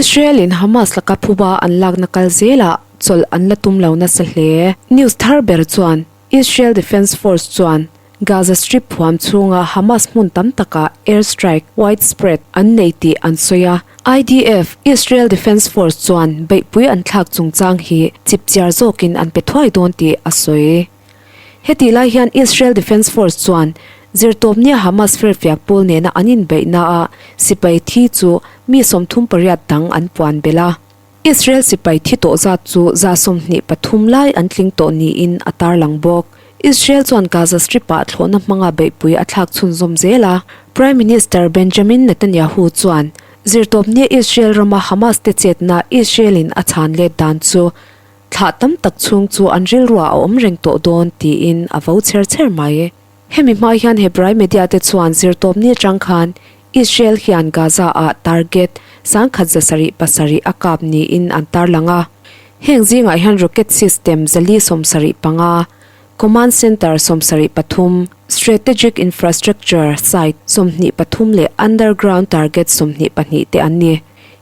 Israel in Hamas laka phuba an lakna kal zelah chawlh an la tum lo nasa hle. News thar ber chuan Israel Defense Force chuan Gaza Strip huam chhunga Hamas hmun tam takah air strike widespread an nei tih an sawi a. IDF, Israel Defense Force, chuan beihpui an thlak chungchang hi chipchiar zawkin an pe thuai dawn tih a sawi. Hetih lai hian Israel Defense Force chuan zirtawpnia Hamas firfiak pawl nena an inbeihnaah sipai thi chu mi 38 dang an puan belh a. Israel sipai thi tawh zat chu 23 lai an tling tawh niin a tarlang bawk. Israel chuan Gaza Strip-ah thlawhna hmanga beihpui a thlak chhunzawm zel a. Prime Minister Benjamin Netanyahu chuan zirtawpnia Israel rama Hamas te chetna Israel-in a chhan let dan chu Thlah tam tak chhung chu an rilruah a awm reng tawh dawn tiin a vo chher chher mai. Hemi hma hian Hebrai media te chuan zirtawpni atang khan Israel hian Gaza ah target 1707 a kap niin an tarlang a. Heng zingah hian rocket system 475, command center 73, strategic infrastructure site 23 leh underground target 22 te an ni.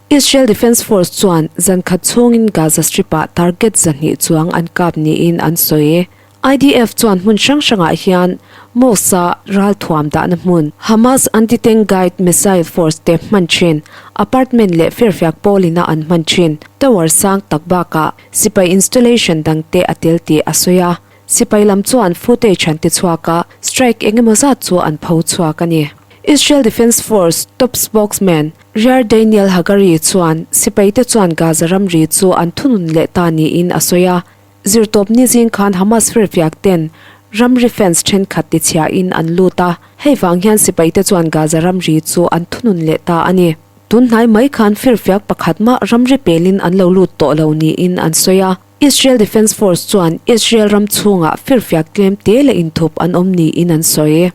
Israel Defense Force chuan zan khat chhungin Gaza Strip-ah target 200 chuang an kap niin an sawi. IDF chuan hmun hrang hrangah hian mosque-a ralthuam dahna hmun, Hamas anti-tank guide missile force te hman thin, apartment leh firfiak pawlina an hman thin tower sang tak bakah sipai installation dangte a tel tih a sawi a. Sipai lam chuan footage an ti chhuak a, strike eng emaw zat chu an pho chhuak a ni. Israel Defense Force top spokesman Rear Daniel Hagari chuan sipaite chuan Gaza ramri chu an thunun leh ta niin a sawi a. Zirtawpni zing khan Hamas firfiak ten ramri fence thenkhat tichhiahin an lut a, hei vang hian sipaite chuan Gaza ramri chu an thunun leh ta a ni. Tunhnai mai khan firfiak pakhat mah ramri pelin an lo lut tawh lo niin an sawi a. Israel Defense Force chuan Israel ram chhungah firfiak tlem te leh inthup an awm niin an sawi.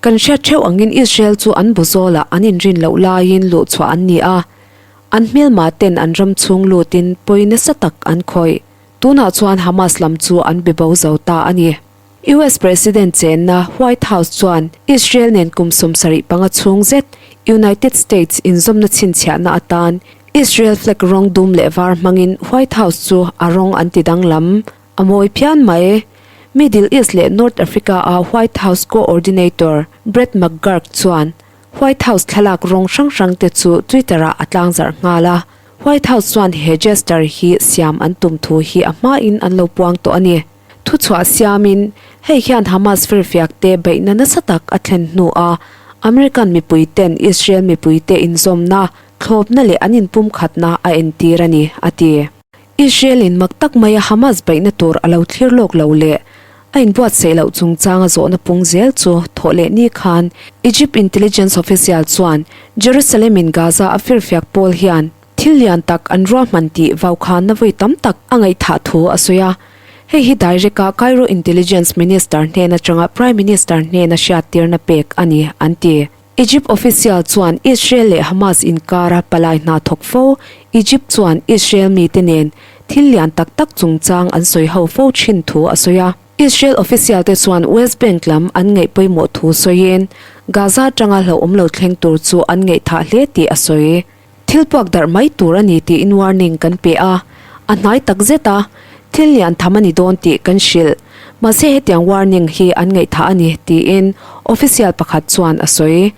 Kan hriat theuh angin Israel chu an bu zawlah an inrin loh laiin luhchhuah an ni a, an hmelma ten an ram chhung lutin pawi nasa tak an khawih. Tunah chuan Hamas lam chu an be bo zo ta a ni. US President chenna White House chuan Israel nen kum 75 chhung zet United States inzawmna chhinchhiahna atan Israel flag rawng dum leh var hmangin White House chu a rawng an ti danglam a mawi phian mai. Middle East leh North Africa a White House coordinator Brett McGurk chuan White House thlalak rawng hrang hrang te chu Twitter ah a tlangzarh nghal a. White House chuan he gesture hi siam an tum thu hi a hmain an lo puang tawh a ni. Thuchhuah siamin, hei hian Hamas firfiak te beihna nasa tak a thlen hnu a American mipui ten Israel mipui te inzawmna, thlawpna leh an inpumkhatna a entir a ni, a ti. Israel in mak tak maia Hamas beihna tur a lo thlir lawk lo leh a inbuatsaih loh chungchanga zawhna pung zel chu thawh leh ni khan Egypt intelligence official chuan Jerusalem in Gaza a firfiak pawl hian thil lian tak an ruahman tih vaukhanna vawi tam tak a ngaihthah thu a sawi a. Hei hi direct a Cairo intelligence minister hnen atanga prime minister hnena hriattirna pek a ni, an ti. Egypt official chuan Israel leh Hamas inkara palai hna thawk fo Egypt chuan Israel mite nen thil lian tak tak chungchang an sawi ho fo thin thu a sawi a. Israel official te chuan West Bank lam an ngaih pawimawh thu sawiin Gaza atanga hlauhawm lo thleng tur chu an ngaihthah hle tih a sawi. Thil puak darh mai tur a ni tiin warning kan pe a, a hnai tak zet a, thil lian tham a ni dawn tih kan hrilh. Mahse hetiang warning hi an ngaihthah a ni, tiin official pakhat chuan a sawi.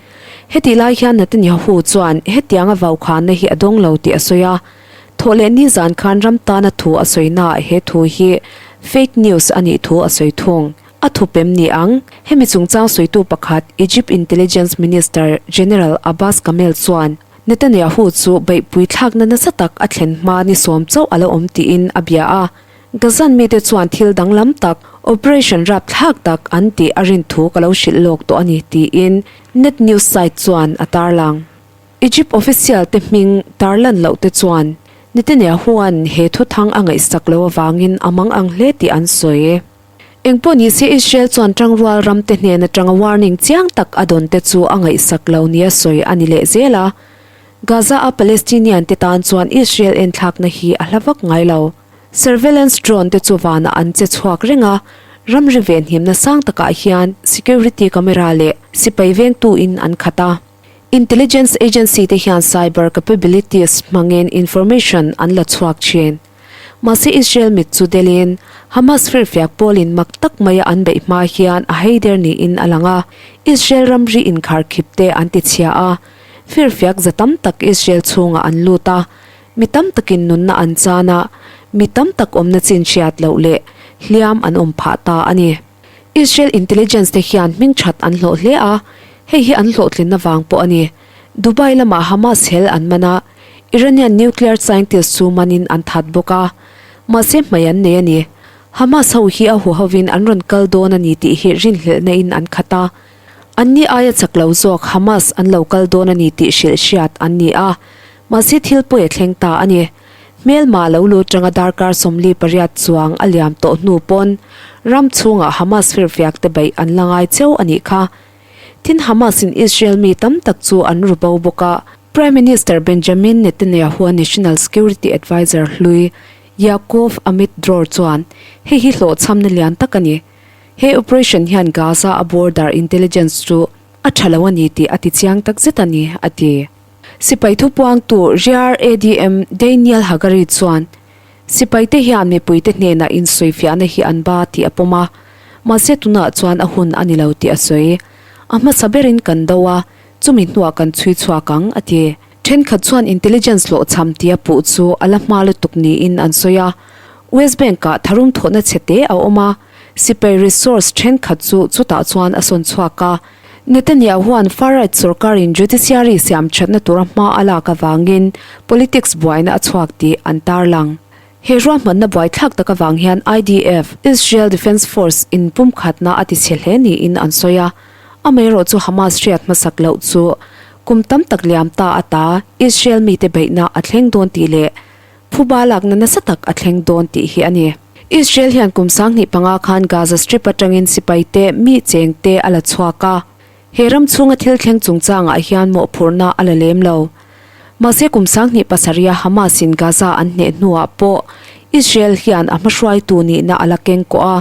Hetih lai hian Netanyahu chuan hetianga vaukhanna hi a dawng lo tih a sawi a, thawhleh ni zan khan ram tana thu a sawinaah he thu hi fake news a nih thu a sawi thung. A thupem ni ang, hemi chungchang sawitu pakhat Egypt Intelligence Minister General Abbas Kamel chuan, Netanyahu chu beihpui thlakna nasa tak a thlen hma ni sawm chauh a la awm tiin a bia a. Gazan mite chuan thil danglam tak, operation rapthlak tak an tih a rin thu ka lo hrilh lawk tawh a ni tiin Net News site chuan a tarlang. Egypt official te hming tarlan loh te chuan Netanyahu-a'n he thuthang a ngaihsak lo avangin a mang ang hle tih an sawi. Engpawh ni se Israel chuan tangrual ram te hnen atanga warning chiang tak a dawn te chu a ngaihsak lo nia sawi a ni leh zel a. Gaza a Palestinian te tan chuan Israel enthlakna hi a hla vak ngai lo. Surveillance drone te chu vanah an che chhuak reng a, ramri venhimna sang takah hian security camera leh sipai vengtu in an khat a. Intelligence agency te hian cyber capabilities hmangin information an la chhuak thin. Mahse Israel mit chu delin Hamas firfiak pawlin mak tak maia an beih hma hian a hei der niin a lang a, Israel ramri inkharkhip te an ti chhia a, firfiak za tam tak Israel chhungah an lut a, mi tam takin nunna an chan a, mi tam tak awmna chin hriat loh leh hliam an awm phah ta a ni. Israel intelligence te hian hming that an hlawh hle a, hei hi an hlawhtlinna vang pawh a ni. Dubai lamah Hamas hel an man a, Iranian nuclear scientist chu manin an that bawk a. Mahse hmai an nei a ni. Hamas ho hi a huhovin an rawn kal dawn a ni tih hi rinhlelhna in an khat a. Anni aia chak lo zawk Hamas an lo kal dawn a ni tih hrilh hriat an ni a. Mahse thil pawi a thleng ta a ni. Hmelma lo lut tanga darkar 48 chuang a liam tawh hnu pawn ram chhungah Hamas firfiak te beih an la ngai cheu a nih kha. Tin Hamas in Israel mi tam tak chu an ru bo bawk a. Prime Minister Benjamin Netanyahu-a National Security Adviser hlui Yaakov Amit Dror chuan hei hi hlawhchhamna lian tak a ni. He operation hian Gaza a border intelligence chu a tha lo a ni tih a ti chiang tak zet a ni, a ti. Sipai thupuangtu Rear Adm Daniel Hagari chuan Sipaite hian mipuite hnenah insawifiahna hi an ba tih a pawm a, mahse tunah chuan a hun a ni lo tih a sawi. A hmasa berin kan do a, chumi hnuah kan chhui chhuak ang, a ti. Thenkhat chuan intelligence hlawhchham tia puh chu a la hma lutuk niin an sawi a. West Bank-ah tharum thawhna chhe te a awm a, sipai resource thenkhat chu chutah chuan a sawn chhuak a. Netanyahu-a'n far-right sorkarin judiciary siam thatna tura hma a lak avangin politics buaina a chhuak tih an tarlang. He ruahmanna buaithlak tak avang hian IDF, Israel Defense Force, in pumkhatna a tichhe hle niin an sawi a. Amaherawhchu Hamas hriat hmasak loh chu kum tam tak liam ta ata Israel mite beihna a thleng dawn tih leh Phuba lakna nasa tak a thleng dawn tih hi a ni. Israel hian kum 2005 khan Gaza Strip atangin sipai te, mi cheng te a la chhuak a. He ram chhunga thil thleng chungchangah hian mawhphurhna a la lem lo. Mahse kum 2007 a Hamas in Gaza an hneh hnuah pawh Israel hian a hmahruaitu nihna a la keng kawh a.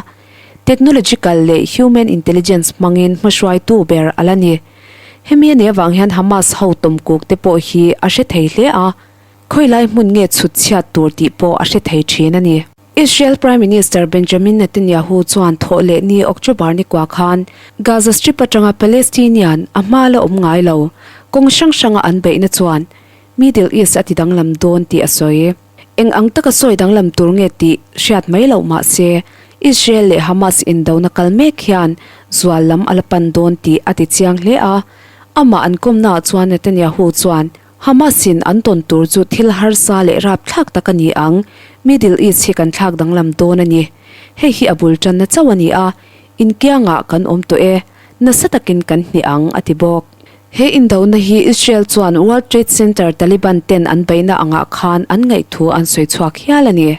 Technological leh human intelligence hmangin hmahruaitu ber a la ni. Hemi a nih avang hian Hamas ho tawmkuk te pawh hi a hre thei hle a. Khawilai hmun nge chhut chhiat tur tih pawh a hre thei thin a ni. Israel Prime Minister Benjamin Netanyahu chuan thawh leh ni October ni kua khan Gaza Strip atanga Palestinian a hma la awm ngai lo kawng hrang hranga an beihna chuan Middle East a ti danglam dawn tih a sawi. Eng ang taka sawi danglam tur nge tih hriat mai loh mah se Israel leh Hamas indona kal mek hian zual lam a la pan dawn tih a ti chiang hle a. Amah an kawmnaah chuan Netanyahu chuan Hamas-in an tawn tur chu thil harsa leh rapthlak tak a ni ang, Middle East hi kan thlak danglam dawn a ni. Hei hi a bul tanna chauh a ni a, inkiangah kan awm tawh e, nasa takin kan hneh ang, a ti bawk. He indona hi Israel chuan World Trade Center Taliban ten an beihna angah khan an ngaihthu an sawi chhuak hial a ni.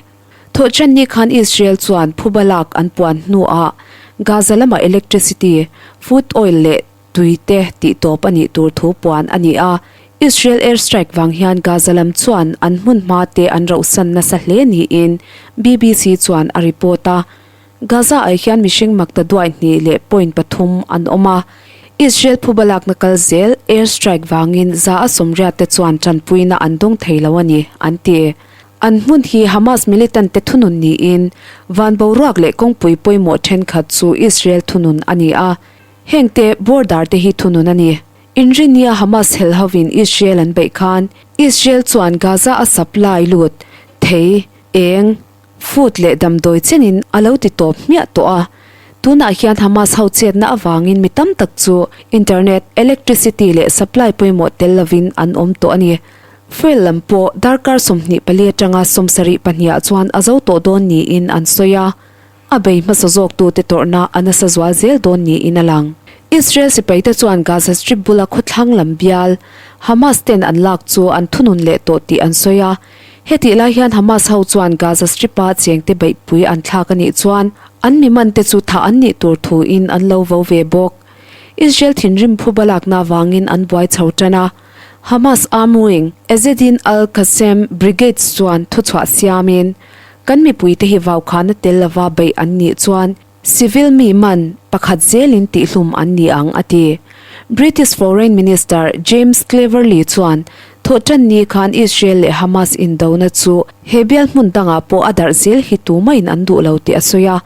Thawhṭanni khan Israel chuan phuba lak an puan hnuah Gaza lamah electricity, food oil leh Tui te tih tawp a nih tur thu puan a ni a, Israel air strike vang hian Gaza lam chuan an hmun hma te an rohsan nasa hle niin BBC chuan a report a. Gaza ah hian mihring makta duai hnih leh point pathum an awm a, Israel phuba lakna kal zel air strike vangin za a 80 te chuan tanpuina an dawng thei lo a ni, an ti. An hmun hi Hamas militant te thunun niin van boruak leh kawngpui pawimawh thenkhat chu Israel thunun a ni a. Hengte border te hi thunun a ni. Inrinnia Hamas hel hovin Israel an beih khan Israel chuan Gaza a supply lut thei, eng, food leh damdawi chenin a lo ti tawp hmiah tawh a. Tunah hian Hamas ho chetna avangin mi tam tak chu internet, electricity leh supply pawimawh tel lovin an awm tawh a ni. Fuel lam pawh darkar 24 atanga 72 ah chuan a zo tawh dawn niin an sawi a. A bei hmasa zawktute tawrhna a nasa zual zel dawn niin a lang. Israel sipaite chuan Gaza Strip bula khawthlang lam bial, Hamas ten an lak chu an thunun leh tawh tih an sawi a. Hetih lai hian Hamas ho chuan Gaza Strip-a chengte beihpui an thlak a nih chuan an mi mante chu thah an nih tur thuin an lo vo ve bawk. Israel thinrim phuba lakna avangin an buai chho tan a. Hamas arm wing, Ezzedine al-Qassam Brigades chuan thuchhuah siamin, Kan mipuite hi vaukhana tel lova beih an nih chuan civil mi man pakhat zelin tihhlum an ni ang, a ti. British Foreign Minister James Cleverly chuan Thawhṭanni khan Israel leh Hamas indona chu he bial hmun dangah pawh a darh zel hi tumahin an duh lo tih a sawi a.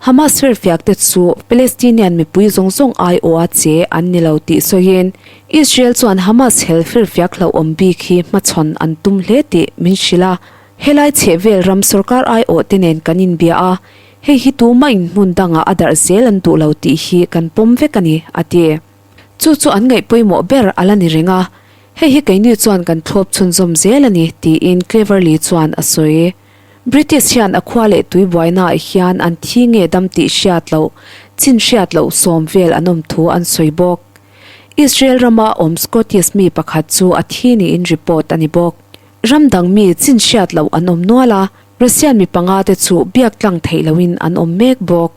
Hamas firfiakte chu Palestinian mipui zawng zawng aiawha che an ni lo tih sawiin Israel chuan Hamas hel firfiak hlauhawm bik hi hmachhawn an tum hle tih min hrilh a. Helai chhehvel ram sorkar aiawhte nen kan inbia a, hei hi tumahin hmun dangah a darh zel an duh lo tih hi kan pawm vek a ni, a ti. Chu chu an ngaih pawimawh ber a la ni reng a, hei hi keini chuan kan thlawp chhunzawm zel a ni, tiin Cleverly chuan a sawi. British hian a khua leh tui buainaah hian an thi nge dam tih hriat loh, chin hriat loh sawm vel an awm thu an sawi bawk. Israel rama awm Scottish mi pakhat chu a thi niin report a ni bawk. Ram dang mi chin hriat loh an awm nual a, Russian mi panga te chu biak tlang theih lohin an awm mek bawk.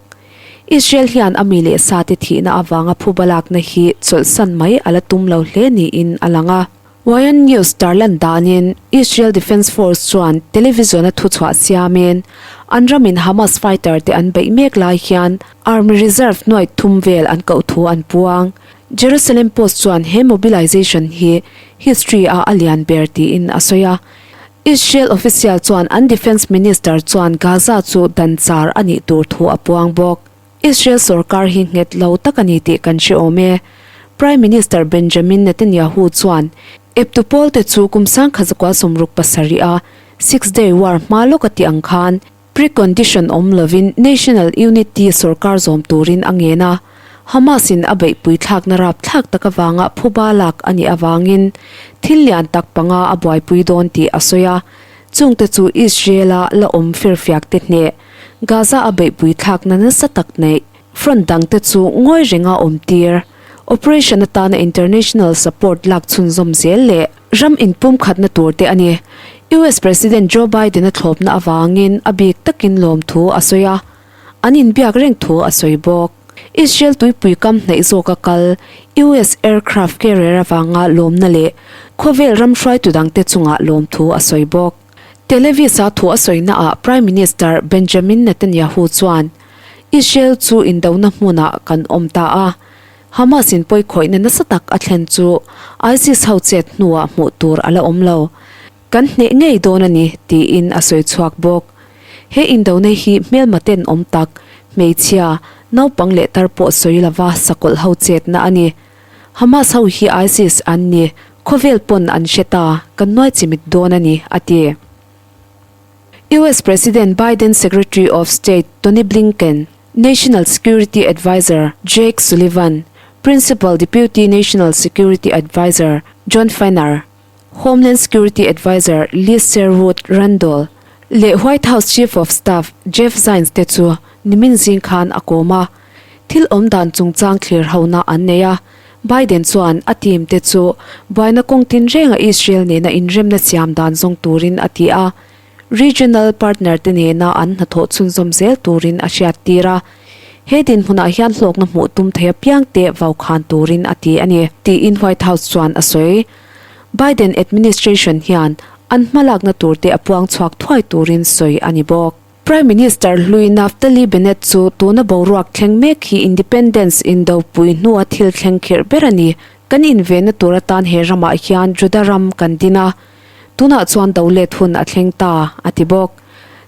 Israel hian a mi leh sa te thihna avanga phuba lakna hi chawlhsan mai a la tum lo hle niin a lang a. Wyon News tarlan danin Israel Defense Force chuan television-a thuchhuah siamin an ramin Hamas fighter te an beih mek lai hian Army Reserve nuai thum vel an koh thu an puang. Jerusalem Post chuan he mobilization hi history-a a lian ber tiin a sawi a. Israel official chuan an defence minister chuan Gaza chu dan char a nih tur thu a puang bawk. Israel sorkar hi nghet lo tak a ni tih kan hre awm e. Prime Minister Benjamin Netanyahu chuan eptu pawlte chu kum sangkhat zakua 67 a Six Day War hma lawk a tih ang khan precondition awm lovin National Unity sorkar zawm turin a ngen a. Hamas-in a beihpui thlakna rapthlak tak avanga phuba lak a nih avangin thil lian tak panga a buaipui dawn tih a sawi a. Chungte chu Israel-a la awm firfiakte hneh Gaza a beihpui thlakna nasa tak neih front dangte chu ngawi renga awm tir. Operation atana international support lak chhunzawm zel leh ram inpumkhatna tur te a ni. US President Joe Biden-a thlawpna avangin a bik takin lawmthu a sawi a, an inbiak reng thu a sawi bawk. Israel tuipui kam hnaih zawka kal US aircraft carrier avanga lawmna leh khawvel ram hruaitu dangte chungah lawmthu a sawi bawk. Tel Aviv-a thu a sawinaah Prime Minister Benjamin Netanyahu chuan, Israel chu indona hmunah kan awm ta a, Hamas-in pawikhawihna nasa tak a thlen chu ISIS ho chet hnuah hmuh tur a la awm lo. Kan hneh ngei dawn a ni, tiin a sawi chhuak bawk. He indona hi hmelma ten awm tak, hmeichhia, naupang leh tar pawh sawi lova sakawlh ho chetna a ni. Hamas ho hi ISIS an ni, khawvel pawn an hre ta, kan nuai chimit dawn a ni, a ti. US President Biden Secretary of State Tony Blinken, National Security Adviser Jake Sullivan, Principal Deputy National Security Adviser John Fenner, Homeland Security Adviser Liz Sherwood Randall leh White House Chief of Staff Jeff Zients te chu nimin zing khan a kawm a. Thil awm dan chungchang thlir hona an nei a, Biden chuan a team te chu buaina kawng tinrenga Israel nena inremna siam dan zawng turin a ti a, regional partner te nena an hnathawh chhunzawm zel turin a hriattir a. He dinhmunah hian hlawkna hmuh tum thei apiang te vau khan turin a ti a ni, tiin White House chuan a sawi. Biden administration hian an hmalakna turte a puang chhuak thuai turin sawi a ni bawk. Prime Minister hlui Naftali Bennett chu tuna boruak thleng mek hi Independence indopui hnua thil thleng khirh ber a ni. Kan invenna tur atan he ramah hian Juda ram kan din a, tunah chuan do let hun a thleng ta, a ti bawk.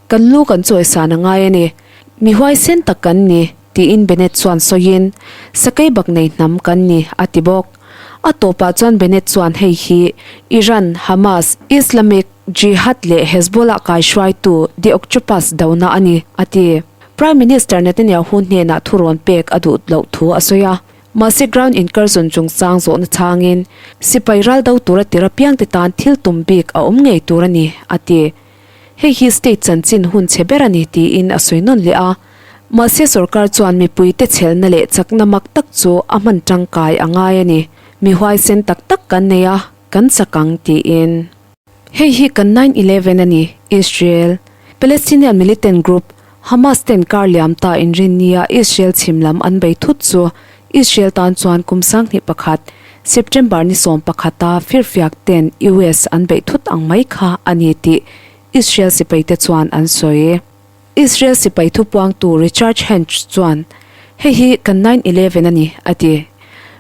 Kan lu kan chawisan a ngai a ni. Mi huaisen tak kan ni, tiin Bennett chuan sawiin, Sakei bak nei hnam kan ni, a ti bawk. A tawpah chuan Bennett chuan hei hi Iran, Hamas, Islamic Jihad leh Hezbollah kaihruaitu The Octopus dona a ni, a ti. Prime Minister Netanyahu hnenah thurawn pek a duh loh thu a sawi a. Mahse ground incursion chungchang zawhna chhangin sipai ral do tura tir apiangte tan thil tum bik a awm ngei tur a ni, a ti. Hei hi state chanchin hun chhe ber a ni tiin a sawi nawn leh a. Mahse sorkar chuan mipuite chhelna leh chakna mak tak chu a hman tangkai a ngai a ni. Mi huaisen tak tak kan nei a, kan chak ang tiin. Hei hi kan 9/11 a ni, Israel. Palestinian militant group Hamas ten kar liam ta inrinnia Israel chhim lam an bei thut chu Israel tan chuan kum 21, September ni 11 a firfiak ten US an beih thut ang mai kha a ni tih Israel sipaite chuan an sawi. Israel sipai thupuangtu Richard Hench chuan, Hei hi kan 9/11 a ni, a ti.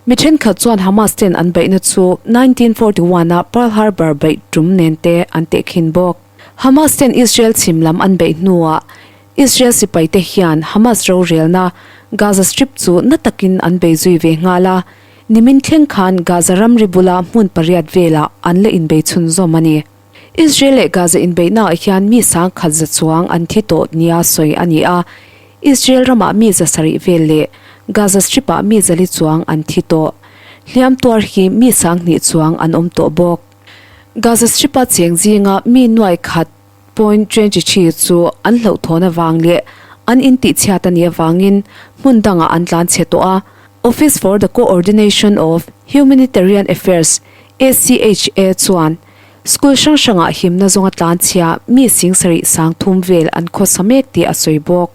Mi thenkhat chuan Hamas ten an beihna chu 1941 a Pearl Harbor beih tum nen te an tehkhin bawk. Hamas ten Israel chhim lam an beih hnuah Israel sipaite hian Hamas rorelna Gaza Strip chu na takin an bei zui ve nghal a, nimin thleng khan Gaza ramri bula hmun pariat velah an la inbei chhunzawm a ni. Israel leh Gaza inbeihnaah hian mi sangkhat za chuang an thi tawh nia sawi a ni a, Israel ramah mi za sarih vel leh Gaza Strip-ah mi zali chuang an thi tawh. Hliam tuar hi mi sanghnih chuang an awm tawh bawk. Gaza Strip-a cheng zinga mi nuai khat point 23 chu an hlauhthawn avang leh an intihchhiat a nih avangin hmun dangah an tlan chhe tawh a. Office for the Coordination of Humanitarian Affairs, ACHA, chuan school hrang hrangah himna zawnga tlan chhia mi sing sarih sang thum vel an khawsa mek tih a sawi bawk.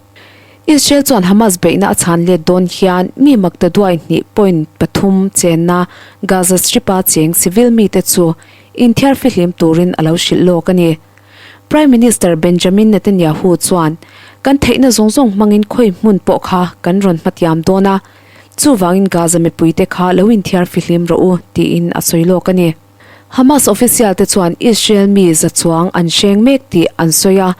Israel chuan Hamas beihna a chhan let dawn hian mi makta duai hnih point pathum chenna Gaza Strip-a cheng civil mite chu Inthiar fihlim turin a lo hrilh lawk a ni. Prime Minister Benjamin Netanyahu chuan, Kan theihna zawng zawng hmangin khawi hmun pawh kha kan rawn hmatiam dawn a, chuvangin Gaza mipuite kha lo inthiar fihlim rawh u, tiin a sawi lawk a ni. Hamas official te chuan Israel mi za chuang an hreng mek tih an sawi a,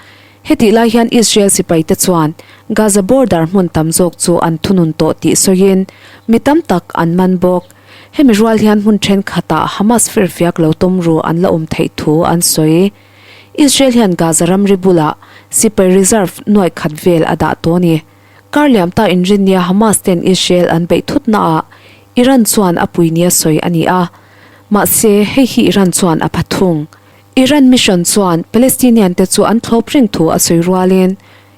hetih lai hian Israel sipaite chuan Gaza border hmun tam zawk chu an thunun tawh tih sawiin mi tam tak an man bawk. Hemi rual hian hmun thenkhatah Hamas firfiak lo tawm ru an la awm theih thu an sawi. Israel hian Gaza ramri bulah sipai reserve nuaih khat vel a dah tawh a ni. Kar liam ta inrinnia Hamas ten Israel an beih thutnaah Iran chuan a pui nia sawi a ni a. Mahse, hei hi Iran chuan a pha thung. Iran mission chuan Palestinian te chu an thlawp reng thu a sawi rualin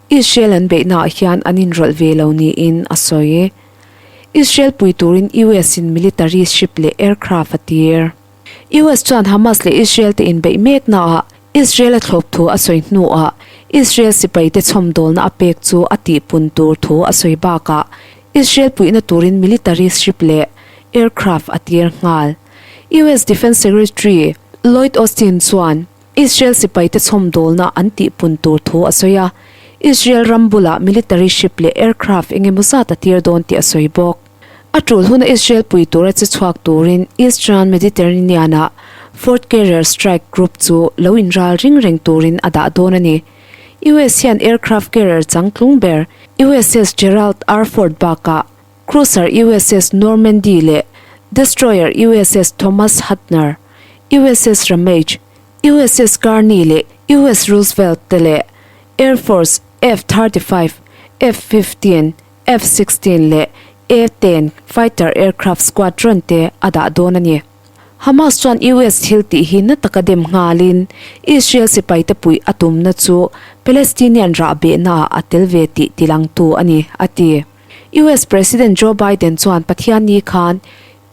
Israel an beihnaah hian an inrawlh ve lo niin a sawi. Israel pui turin US in military ship leh aircraft a tir. US chuan Hamas leh Israel te inbeih meknaah Israel a thlawp thu a sawi hnuah Israel sipaite chhawmdawlna a pek chu a tihpun tur thu a sawi bakah Israel puihna turin military ship leh aircraft a tir nghal. US Defence Secretary Lloyd Austin chuan Israel sipaite chhawmdawlna an tihpun tur thu a sawi a, Israel ram bulah military ship leh aircraft eng emaw zat a tir dawn tih a sawi bawk. A tul huna Israel pui tura che chhuak turin Eastern Mediterranean-ah Fourth Carrier Strike Group chu lo inral ring reng turin a dah dawn a ni. US hian aircraft carrier changtlung ber USS Gerald R. Ford bakah Cruiser USS Normandy leh Destroyer USS Thomas Hudner, USS Ramage, USS Carney leh US Roosevelt te leh Air Force F-35, F-15, F-16 leh A-10 fighter aircraft squadron te a dah dawn a ni. Hamas chuan US thil tih hi na taka dem nghalin Israel sipaite puih a tumna chu Palestinian rahbehnaah a tel ve tih tilangtu a ni, a ti. US President Joe Biden chuan Pathianni khan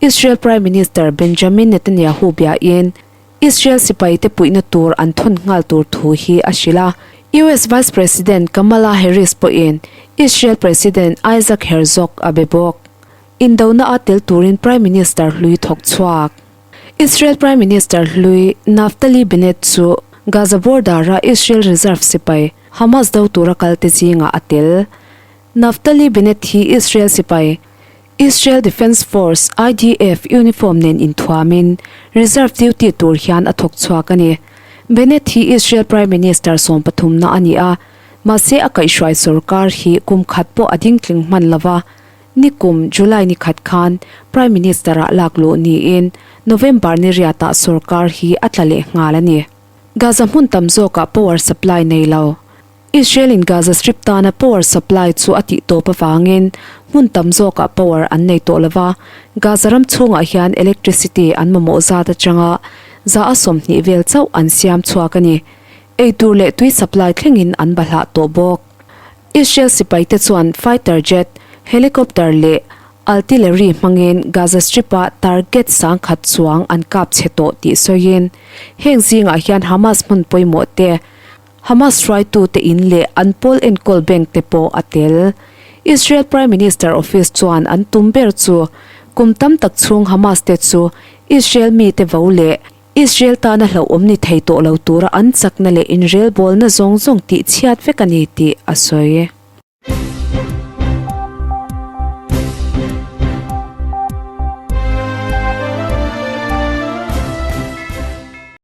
Israel Prime Minister Benjamin Netanyahu biain Israel sipaite puihna tur an thawn nghal tur thu hi a hrilh a. US Vice President Kamala Harris pawhin Israel President Isaac Herzog a be bawk. Indona a tel turin Prime Minister hlui thawk chhuak. Israel Prime Minister hlui Naftali Bennett chu Gaza border-a Israel reserve sipai Hamas do tura kalte zingah a tel. Naftali Bennett hi Israel sipai, Israel Defense Force, IDF, uniform nen inthuamin reserve duty tur hian a thawk chhuak a ni. Bennett hi Israel Prime Minister sawmpathumna a ni a, mahse a kaihhruai sorkar hi kum khat pawh a ding tling hman lo va, nikum July ni khat khan Prime Minister-ah lak luh niin November ni riatah sorkar hi a tla leh nghal a ni. Gaza hmun tam zawkah power supply nei lo. Israel-in Gaza Strip tana power supply chu a tih tawp avangin hmun tam zawkah power an nei tawh lo va, Gaza ram chhungah hian electricity an mamawh zat atanga za a 20 vel chauh an siam chhuak a ni. Eitur leh tui supply thlengin an bahlah tawh bawk. Israel sipaite chuan fighter jet, helicopter leh artillery hmangin Gaza Strip-a target sangkhat chuang an kap chhe tawh tih sawiin heng zingah hian Hamas hmun pawimawh te, Hamas hruaitute in leh an pawl enkawl bank te pawh a tel. Israel Prime Minister office chuan an tum ber chu kum tam tak chhung Hamas te chu Israel mite vo leh Israel tana hlauhawm ni thei tawh lo tura an chakna leh inrelbawlna zawng zawng tih chhiat vek a ni tih a sawi.